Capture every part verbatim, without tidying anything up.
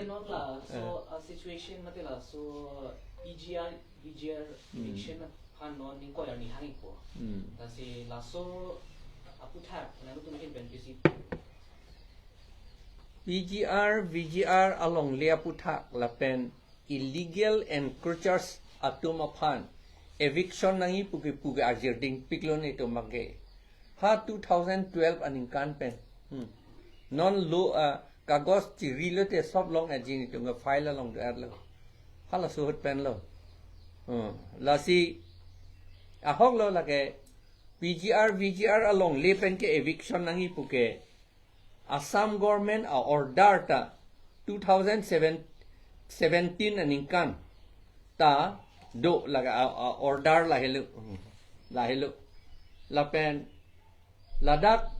Non laso, uh, situation mate laso P G R, V G R Hmm. eviction aphan non ingkoi arni hang-ikpo. Hmm. Lasi laso aputhak nangtum pen pisi P G R, V G R alongle aputhak lapen illegal encroachers atum aphan eviction nangji puke puke arjirding piklo netum abangke. Ha two thousand twelve aningkan pen. Hmm. Non lo, ah, kagos chiri lote sob long-etji netum ke file along do-etlo. Halaso ahut pen lo. Hmm. Lasi ahok lo lake P G R, V G R alongle pen ke eviction nangji puke Assam government a-order ta two thousand seven, seventeen aningkan ta do lake a, a-order lahelo, hmm, lahelo. Lapen ladak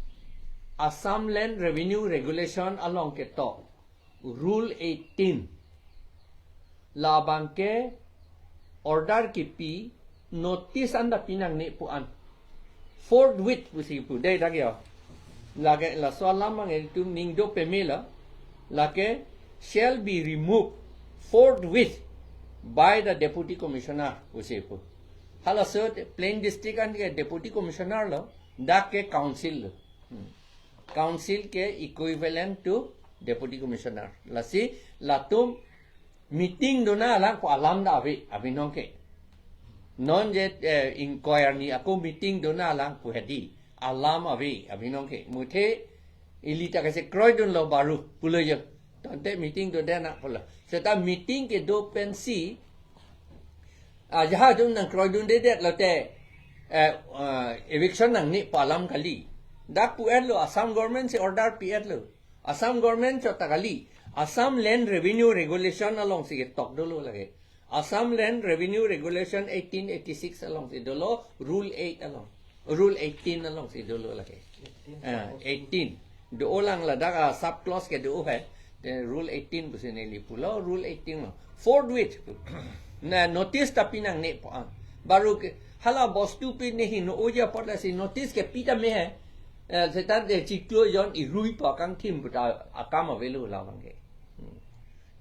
Assam Land Revenue Regulation along ketok Rule eighteen. Labangke order kipi notice anta pinangne pu an. Forthwith pusi pu dei dak yo. Lake laso alam abang itum ning do pemela. Lake shall be removed forthwith by the Deputy Commissioner pusi pu. Halaso Plain District an ke Deputy Commissioner lo, dak ke Council lo. Hmm. Council ke equivalent to Deputy Commissioner. Lasi latum meeting dona alang pu alam ta ave, abinong ke. Non je, eh, ingkoi arni ako meeting dona alang pu hedi. Alam ave, abinong ke. Muthe ili ta kase kroidunlo baru pulo yo. Tangte meeting do dena pulo. Seta meeting kedo pensi, ah, jahajum nangkroidundedet lote, eh, ah, eviction nangne pu alam kali. Dak pu-etlo, Assam government si order pi-etlo. Assam government chot ta kali. Assam Land Revenue Regulation alongsi ketok dolo lake. Assam Land Revenue Regulation eighteen eighty-six alongsi dolo, Rule eight along. Rule eighteen alongsi dolo lake. Ah, eighteen. Do-olang ladak a-sub clause kedo hai. Te Rule eighteen pusi neli pulo, Rule eighteen lo. Forthwith. Na notice ta pinangne pu an. Baru ke hala bostu pi nehi no oja apot lasi notice kepi tame hai. Eh, seta de chiklo jon irui pa kangthim puta akam avelo labangke. Hmm.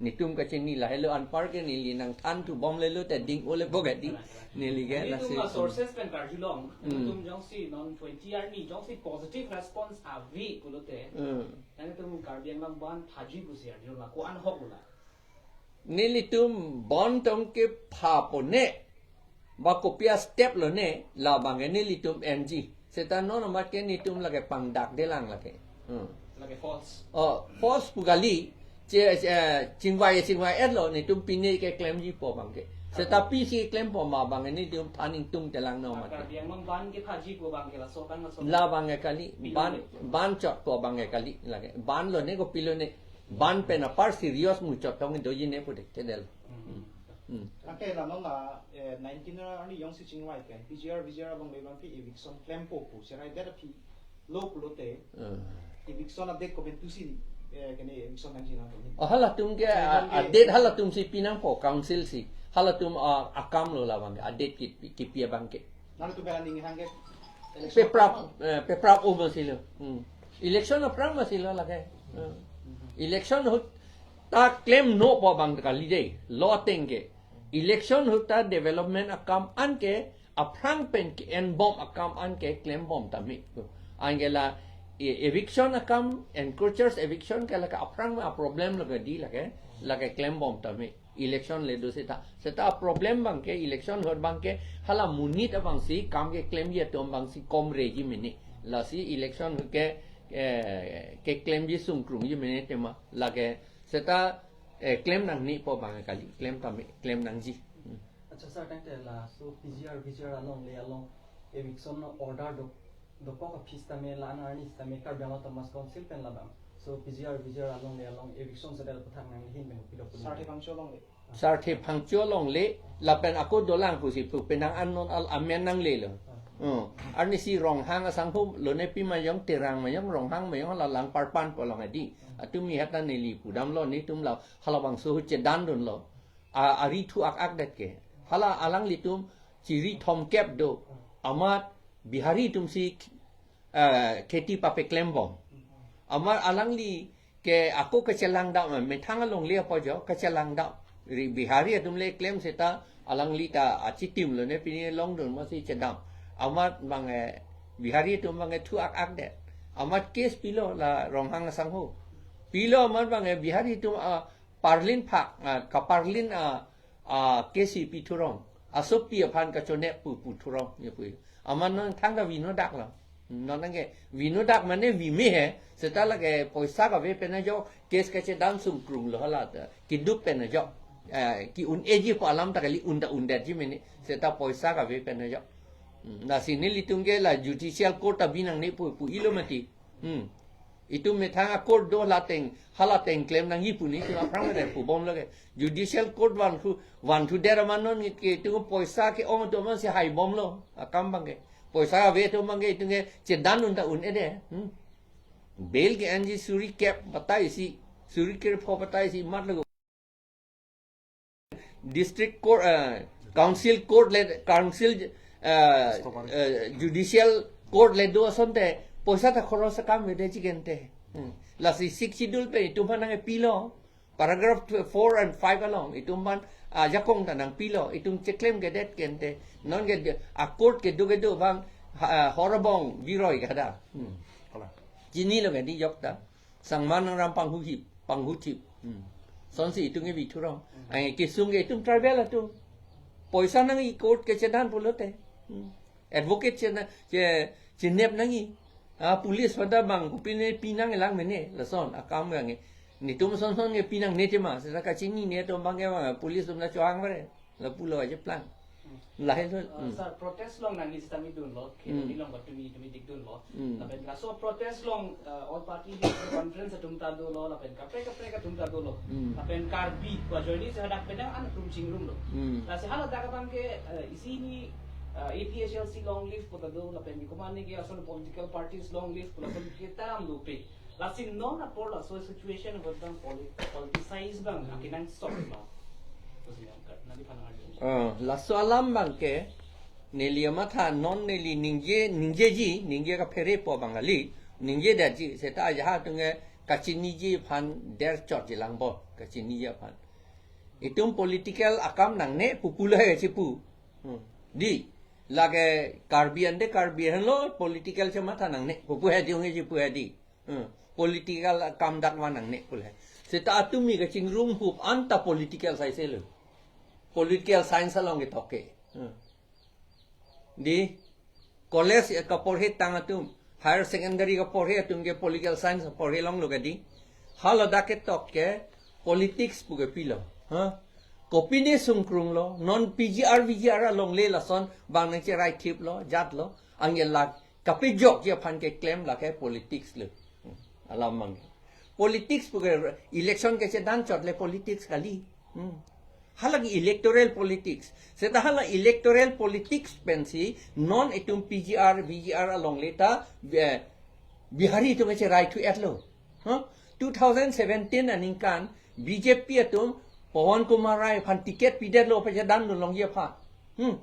Netum kachini lahelo anpar ke neli nangthan thu bomlelo te ding ole bogadi. Neli ke nelitum lasi la sources pen karjulong. Hmm. Netum jongsi non twenty arni jongsi positive response ave pulote. Hmm. Nangtum Karbi Anglong bandh phaji pusi arjulong la ko-an ahok lo la. Nelitum bandh tong kepha pone. Ba kopi a-step lone, labangke nelitum enji. Seta non amat ke netum lake pangdakdelang lake. Hmm. Lake false. Oh, false pu kali. Che, eh, chingvai, chingvai-etlo, netum pine keklemji pu abangke. Seta pisi klempo ma abangke netum than ingtungtelang non amat ke. Karbi Anglong bandh kephaji pu abangke laso kan laso. Labangke kali, bandh, bandh chot pu abangke kali lake. Bandh lone kopilone. Bandh pen apar serious muchot tong doji ne pu dei kedel. Hmm. Hmm. Tangte la non la, eh, nineteen arni jongsi chingvai pen P G R, V G R alongle abangke eviction klempo pu, serai det aphi lo pulote. Hmm. Eviction a-date kopi pusi, eh, kene eviction nangji nang kene. Oh, halatum ke, eh, a, nang ke a-date halatum si pinangpo, council si. Halatum, ah, akam lo labang, a-date ki, kipi abangke. Nangtum bela ning hang ke election peprap, eh, peprap o masilo. Hmm. Election aphrang masilo lake. Hmm. Election ahut ta klemno pu abang kali dei. Lo ateng ke. Election ahut ta development akam an ke aphrang pen ke-enbom akam an ke klembom tame. Anke la e-, eviction akam, encroachers eviction ke lake aphrang ma problem lake di lake, lake klembom tame. Election le do seta. Seta problem abangke, election ahut abangke, hala monit abangsi, kam keklemji atum abangsi komreji mene. Lasi election ahut ke, eh, keklemji sungkrungji mene tema. Lake, seta, eh, klem nangne pu abang kali, klem tame, klem nangji. Hmm. Acha sir, tangte laso P G R, V G R alongle along, eviction order do dokok aphi sitame la-an arni sitame Karbi Anglong Autonomous Council pen labang. So P G R, V G R alongle along eviction sedel aputhak nangli ahin pen pidok pudun. Sarthe Phangcho alongle. Sarthe Phangcho alongle lapen ako dolang pusi pu penang an non al amen nanglelo. Ah. Oh. Arnisi Ronghang asangho lone pima jong Terang ma jong Ronghang ma jong la Langparpan pu along adi. Ah. Atum mi hata neli pudamlo netum la halabangso ahut chedandunlo. A, ari thu ak-ak det ke. Hala alanglitum chiri thomkep do. Amat Bihari atumsi, eh, kheti papeklembom. Amat alangli ke ako kachelangdam, methang alongle apo jo kachelangdam. Ri Bihari atum le klem seta alangli ta achitim lo ne pini longdun masi chedam. Amat bang eh, Bihari atum bang eh thu ak ak det. Amat case pilo la Ronghang asangho. Pilo amat bang eh, Bihari atum a parlin phak, a kaparlin a a case pi thurong. Asopi aphan kachonep pu pu thurong ne pu. Amat non thangta vinodak lo. Non anke vinodak mane vime he. Seta lake poisa kave pen ajo case kachedan sungkrung lo hala ta. Kiduk pen ajo. Eh, ke-un-eji pu alam ta kali un ta un detji mene. Seta poisa kave pen ajo. Hmm, lasi nelitum ke la judicial court ta binangne pu pu ilo mati. Hmm. Itum methang a court do hala ateng, hala ateng klem nangji pu nelitum aphrang le pubom lake. Judicial court van thu, van thu der aman non ke itum poisa ke-ong atum aman si haibom lo. Akam bang ke. Poisa ave atum bang ke itum ke chedan un ta un-e det. Hmm. Bail ke-enji suri kep batai si, suri krepho batai si mat lo. District court, eh, council court le, council, eh, eh, judicial court le do asonte poisa ta khoros akam vede chikente. Hmm. Lasi Sixth Schedule pen itum aphan nangpilo. Paragraph four and five along itum aphan ajakong ta nangpilo. Itum cheklem kedet kente. Non ke de-, a court kedo kedo bang ha-, horabong biroi kada. Hmm. Kalang. Chinilo ke di jok ta. Sangma nangram panghuhip, panghuthip. Hmm. Sonsi itum ke vithurong. Hmm. Ai kesung ke itum tribal atum. Poisa nangji court kechedan pulote. Hmm. Advocate chena, che, chenep nangji. Ah, police pada bang, kopine pinang elang mene, lason, akam gange. Nelitum son son ke pinangne tema, seta kachinine atum bang ke bang, police atum na chohang bare. Lapulo aja plan. Hmm. Lahelo. Uh, hmm. Sir, protest along nangli sitame dunlo, hmm, khedoni along ba tumi, tumi dik dunlo. Hmm. Lapen laso protest along, uh, all party leader conference atum ta dolo, lapen kaprek kaprek atum ta dolo. Hmm. Lapen Karbi, ko ajoine si hadak penang an atum chingrumlo. Hmm. Lasi haladak abang ke, uh, isi ni, uh, A P H L C long live pu ta do, lapen ikomane ke ason political parties long live pu lapen ke taram dope. Lasi non apor laso situation abang poli-, politicize abang akenangsot ma. Terus yang kat, nanti panang aja. Ah, laso alam abang ke, neli amatha non neli ningje, ningjeji, ningje kaphere po bang kali, ningje detji, seta aja ha atum ke kachiniji aphan der chotji lang bo, kachiniji aphan. Itum political akam nangne pu pulo he chipu. Hmm. Di, lake Karbi ante Karbi henlo political chematha nangne pu pu he di ong chipu he di. Hmm. Political akam dak ma nangne pulo he. Seta atumi kachingrum hup anta political saise lo. Political science along ketok ke. Hmm. Di college kaporhe tang atum, higher secondary kaporhe atum ke political science porhe longlo ke di. Haladak ketok ke politics pu ke pilo. Ha? Kopine sungkrunglo, non P G R, V G R alongle lason bang nangcherai thiplo, jatlo, anke lak kapejokji aphan keklem lake politics lo. Hmm. Alam mang. Politics pu ke election kechedan chot le politics kali. Hmm. Halake electoral politics. Seta hala electoral politics pensi non itum P G R, V G R alongle ta, eh, Bihari atum kecherai thu-etlo. Huh? Two thousand seventeen aningkan B J P atum Pawan Kumar Rai aphan ticket pidetlo pu chedan dunlongji aphan. Hmm.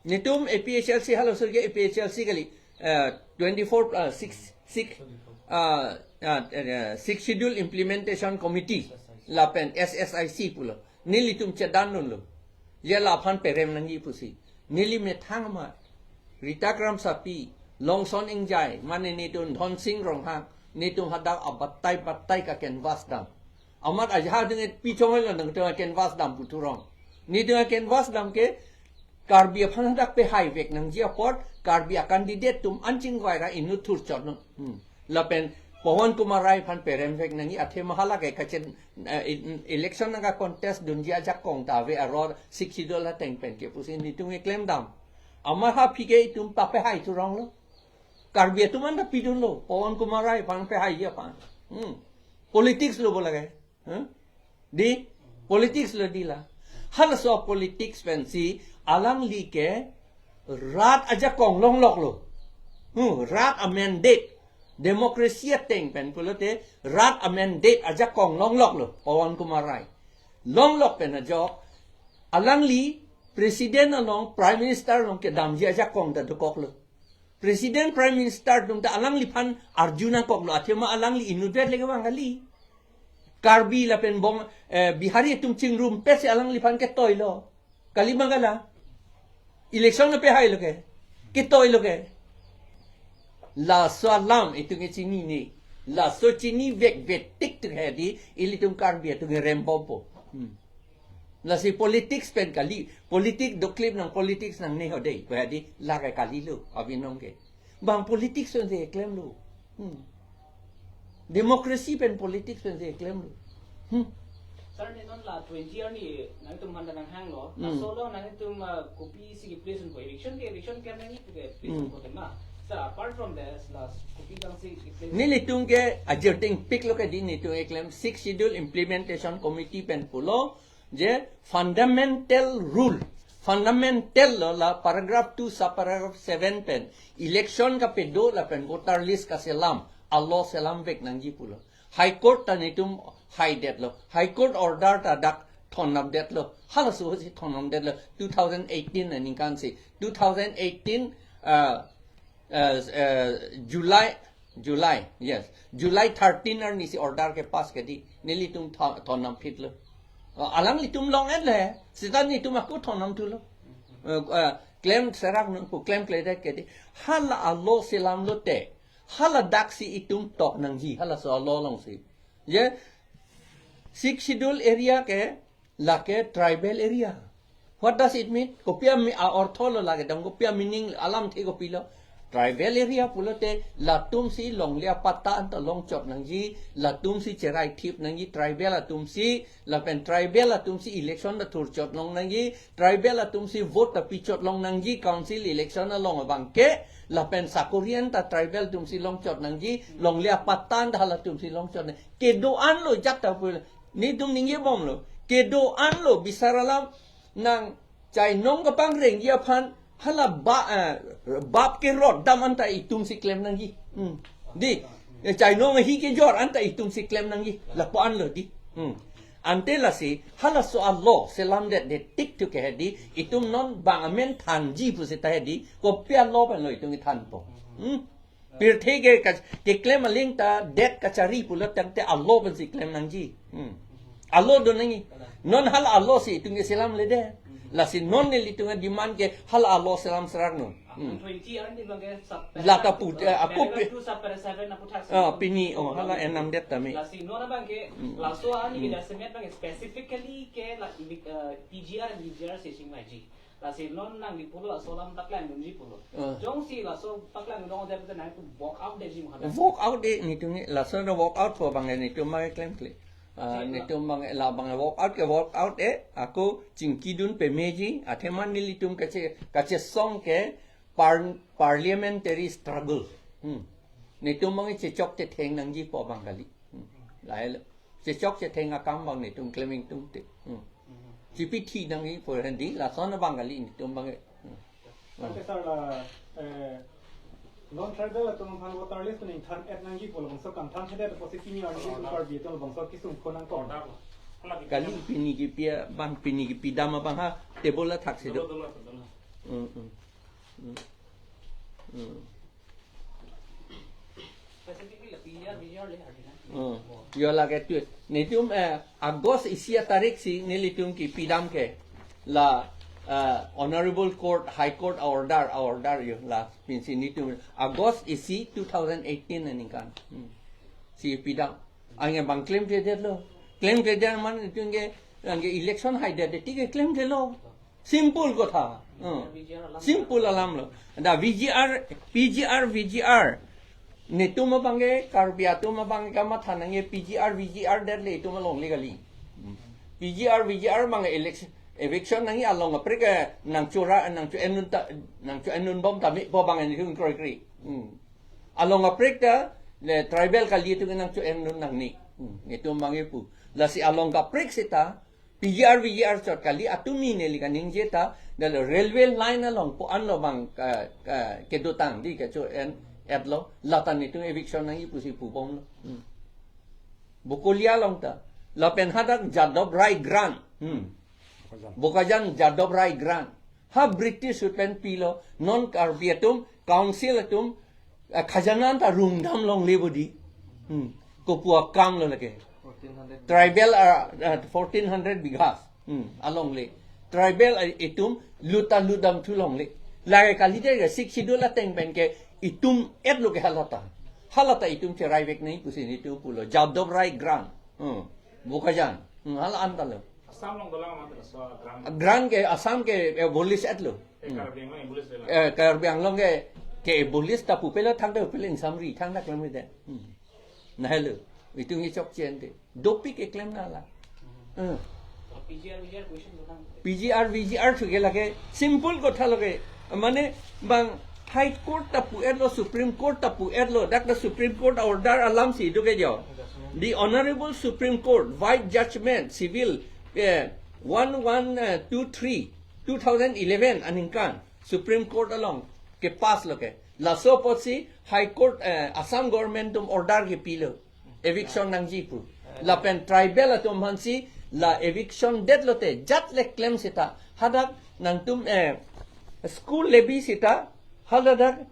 Nelitum A P H L C halaso ke A P H L C kali, eh, twenty-four, eh, six, six, eh, eh, eh, Sixth Schedule Implementation Committee lapen S S I C pulo. Nelitum chedan dunlo. Je laphan perem nangji pusi. Neli methang ma. Rita Kramsapi, Longson Engjai, mane nelitum Dhonsing Ronghang, nelitum hadak abatai batai ka canvass dam. Amat aja ha atum ke pichong lo nangtum canvass dam pu thurong. Nelitum canvass dam ke Karbi aphan hadak pehai vek nangji apot, Karbi a-candidate atum anching vai ra inut thur chot non. Hmm. Lapen Pawan Kumar Rai aphan perem vek nangji athema halake kachen, eh, in-, election nangka-contest dunji ajakong ta ave aro Sixth Schedule ateng pen ke pusi nelitum keklem dam. Amat ha aphi ke itum ta pehai thurong lo. Karbi atum anta pidunlo, Pawan Kumar Rai aphan pehaiji aphan. Hmm. Politics lo bo lake. Huh? Di, politics lo di la. Halaso politics pensi alangli ke rat ajakong longloklo. Hmm, rat a-mandate. Democracy ateng pen pulote rat a-mandate ajakong longloklo. Pawan Kumar Rai. Longlok pen ajok alangli president along, prime minister along kedamji ajakong ta dokoklo. President, prime minister atum ta alangliphan arju nangkoklo, athema alangli inutvet le kevang kali. Karbi lapen Bong, eh, Bihari atum chingrumpetsi alangliphan ketoilo. Kali ma kali. Election na pehai lo ke. Ketoilo ke. Laso alam itum ke chinine. Laso chinivek betik tu hedi, ilitum Karbi atum ke rembompo. Hmm. Lasi politics pen kali, politics doklip nang politics nangne ho dei, pu hedi, lake kalilo, abinong ke. Bang politics pensi klemlo. Hmm. Democracy pen politics pensi klemlo. Hmm. Sir, ne non la twenty arni nangtum handa nanghanglo. Hmm. Laso along nangtum, uh, kopisi ke-place unpo, eviction ke, eviction ke nangji ke place Hmm. unpo tema. Sir, apart from this, la kopi jongsi ke-place Nelitum ke ajirting piklo ke di nelitum keklem Sixth Schedule Implementation Committee pen pulo je fundamental rule, fundamental lo la paragraph two subparagraph seven pen election kapedo lapen voter list kaselam, a-law selamvek nangji pulo. High Court ta nelitum haidetlo. High Court order ta dak thonnamdetlo. Halaso si thonnamdetlo. Two thousand eighteen aningkansi. Two thousand eighteen, uh, uh, uh, July, July, yes. July thirteen arnisi order kepass ke di. Nelitum tho-, thonnamphitlo. Uh, alanglitum long-et le. Seta nelitum ako thonnamthulo. Uh, uh, klem serak nungpu klemkledet ke di. Hala a-law selamlote. Hala daksi itum tok nangji, halaso a-law alongsi. Je, Sixth Schedule area ke, lake tribal area. What does it mean? Kopi a-mi-, a-ortho lo lake dam, kopi a-meaning alamthe kopilo. Tribal area pulote, latumsi longle apatta anta longchot nangji, latumsi cheraithip nangji, tribal atumsi, lapen tribal atumsi election ta thurchot long nangji, tribal atumsi vote ta pichot long nangji, council election along abangke, lapen sakori anta tribal atumsi longchot nangji, longle apatta anta halatumsi longchot nang. Kedo-anlo jak ta pu, nelitum ningjebomlo. Kedo-anlo bisar alam nang chainong kapangrengji aphan hala ba, eh, bap kerot dam anta itumsi klem nangji. Hmm. Di, eh, chainong ahi kejor anta itumsi klem nangji. Lapu-anlo di. Hmm. Ante lasi, halaso a-law selamdetdetik tu ke hedi, itum non bang amen thanji pu seta hedi, kopi a-law penlo itum kethanpo. Hmm? Pirthe ke ka-, keklem aling ta det kachari pulo tangte a-law pensi klem nangji. Hmm. A-law do nangji. Non hala a-law si itum keselamledet. Lasi non nelitum demand ke hala a-law selam serak non. Hmm. Twenty arni bangke sub-, Lata pu, eh, ako paragraph pi-, two sub-para seven aputhak si. Ah, pini, oh, hala enamdet tame. Lasi non abangke, Hmm. laso arni Hmm. ke jasemet bangke specifically ke la, eh, P G R and V G R si chingvaiji. Lasi non nangli pulo laso alam paklangdunji pulo. Ah. Jongsi laso paklangdun dong jep nangtum walk out detji ma hadak. Walk out de nelitum ni, laso na walk out pu abang nelitum abang klemkle. Ah, Jep la. nelitum abang labang walk out ke walk out e, ako chingkidun pemeji, athema nelitum kache, kachesong ke par-, parliamentary struggle. Hmm. Nelitum abang chechok chetheng nangji pu abang kali. Hmm. Lahelo. Chechok chetheng akam abang nelitum klem ingtungte. Hmm. Chipithi nangji pu hedi, lason abang kali nelitum abang. Hmm. Ante sir la, eh, non-tribal atum aphan voter list pen ingthan-et nangji pu labangso kangthanthedet apotsi pini arni itum Karbi atum labangso kesung konang kong. Kali pini kepi abang, pini kepi dam abang ha table athak si do. Hmm, hmm. Hmm. Hmm. Specifically la P G R, V G R le harina. Hmm. Yo lake tu. Nelitum, eh, August isi atarik si nelitum kepidam ke. La, eh, Honorable Court, High Court order, order yo la pensi nelitum August isi two thousand eighteen aningkan. Hmm. Si pidam. Ange bang klemkledetlo. Klemkledet mane nelitum ke, ange election haidettik ke klemkledetlo. Simple kotha. Hmm. Simple alam lo. Da V G R, P G R, V G R. Nelitum abang ke, Karbi atum abang ke kamatha nangji P G R, V G R det le itum alongle kali. Hmm. P G R, V G R abang election, eviction nangji along kaprek ke nangchora, nangcho-endun ta, nangcho-endunbom tame pu abang nelitum kroikre. Hmm. Along kaprek ta, le tribal kali atum nangcho-endun nangne. Hmm. Nelitum abang pu. Lasi along kaprek seta, P G R, V G R chot kali atumi neli kaningje ta, dal railway line along pu anlo abang ka, ka, kedotang di kacho-en-etlo, lata nelitum eviction nangji pusi pubomlo. Hmm. Bokolia along ta, lapen hadak Jadab Rai Grant. Hmm. Bokajan Jadab Rai Grant. Ha British ahut pen pilo, non Karbi atum, council atum, eh, khajana ta rungdam longle bodi. Hmm. Kopu akam lo lake. Tribal, uh, uh, fourteen hundred bighas. Hmm, alongle. Tribal, uh, itum lut ta lut damthu longle. Lake kalite ke Sixth Schedule ateng pen ke itum etlo ke halata. Halata itum cherai vek nangji pusi nelitum pulo. Jadab Rai grant. Hmm. Bokajan. Hmm, hala-an ta lo. Assam along dolang mati so grant. Grant ke Assam ke abolish etlo. Eh, hmm. Karbi Anglong abolish dolang. Eh, Karbi Anglong ke, ke abolish ta pupelo thangta pupelo ingsamri thangta klem de. Hmm. Nahelo. Itum ichokche de. Dopik keklem nanglo. Hmm. P G R, V G R question ko thang. P G R, V G R thu ke lake simple kotha lake. Mane bang High Court ta pu-etlo, Supreme Court ta pu-etlo. Dak ta Supreme Court order alamsi do ke jo. The Honorable Supreme Court Vice Judgment Civil, eh, one one two three, two thousand eleven aningkan Supreme Court along kepass lo ke. Laso apotsi High Court, eh, Assam government atum order kepilo. Eviction nangji pu. Lapen tribal atum aphansi la eviction detlote jat le klem seta. Hadak nangtum, eh, school levy seta. Hadak,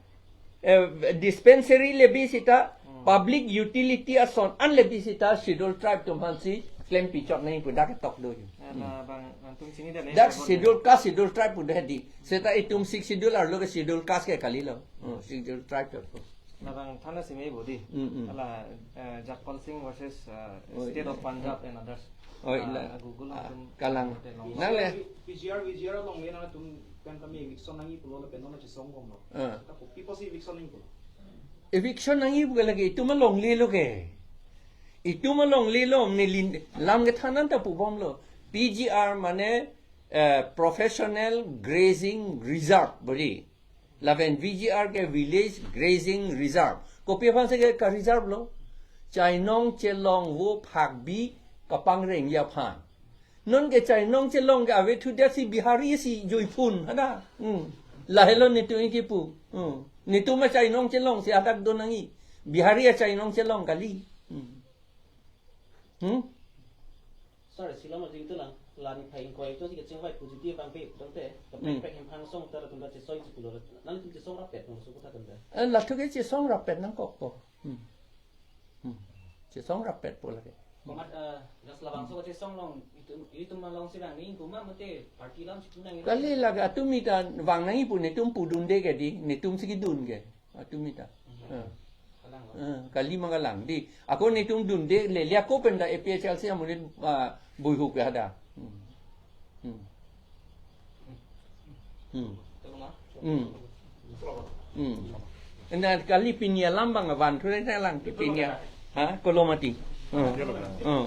eh, dispensary levy seta. Hmm. Public utility ason an levy seta Schedule Tribe atum aphansi klem pichot nangji pu dak tok do. Eh, na bang nangtum chini da le. Dak abang Schedule Caste, Schedule Tribe pu de di. Seta itum Sixth Schedule arlo ke Schedule Caste ke kalilo. Hmm, Schedule Tribe ke. Labang thana simi bodi. Mm, mm. Ala, eh, Jagpal Singh versus, eh, oh, State of Punjab and others. Oh, ah, ila. Ah, Google ah, atum kalang. Nang le. P G R, V G R along le nangtum pen kami eviction nangji pulo lapen non chesong bomlo. Ah. Tapi pi apotsi eviction nangji pulo. Eviction nangji pu lake itum alonglelo ke. Itum alonglelo, neli lam kethan an ta pubomlo. P G R mane, eh, Professional Grazing Reserve bodi. Lapen V G R ke Village Grazing Reserve. Kopi aphansi ke ka-reserve lo? Chainong chelong vo phakbi kapangrengji aphan. Non ke chainong chelong ke avethu detsi Bihari si juipun, hada. Hmm. Lahelo netum kipu. Hmm. Netum ma chainong chelongsi adak do nangji. Bihari achainong chelong kali. Hmm. Hmm? Sir, si lam ajing tulang, la niphai ingkoi atum si kecheng vai puji ti bang pe, bang te, hmm, pek pek hemphan song ta latum ta chesoi si pulo, nangtum chesong rapet nang so kotha tum ta. Eh, latum ke chesong rapet nangkok ko. Hmm. Hmm. Chesong rapet pu lake. Komat, eh, jas labangso kachesong along, itum, itum along si vang nangji pu ma mate party alam si pu nangji. Kali lake atum mita vang nangji pu netum pudunde ke di, netumsi kedun ke. Atum mita. Hmm. Eh. Kalang lo. Eh, kali ma kalang. Di, ako netum dunde le, le ako pen ta A P H L C amonit, ah, buihu ke hada. Hmm. Hmm. Hmm. Tama. Hmm. Hmm. Na kali pini alam bang avan thu le lang pini. Ha? Kolomati. Hmm. Hmm.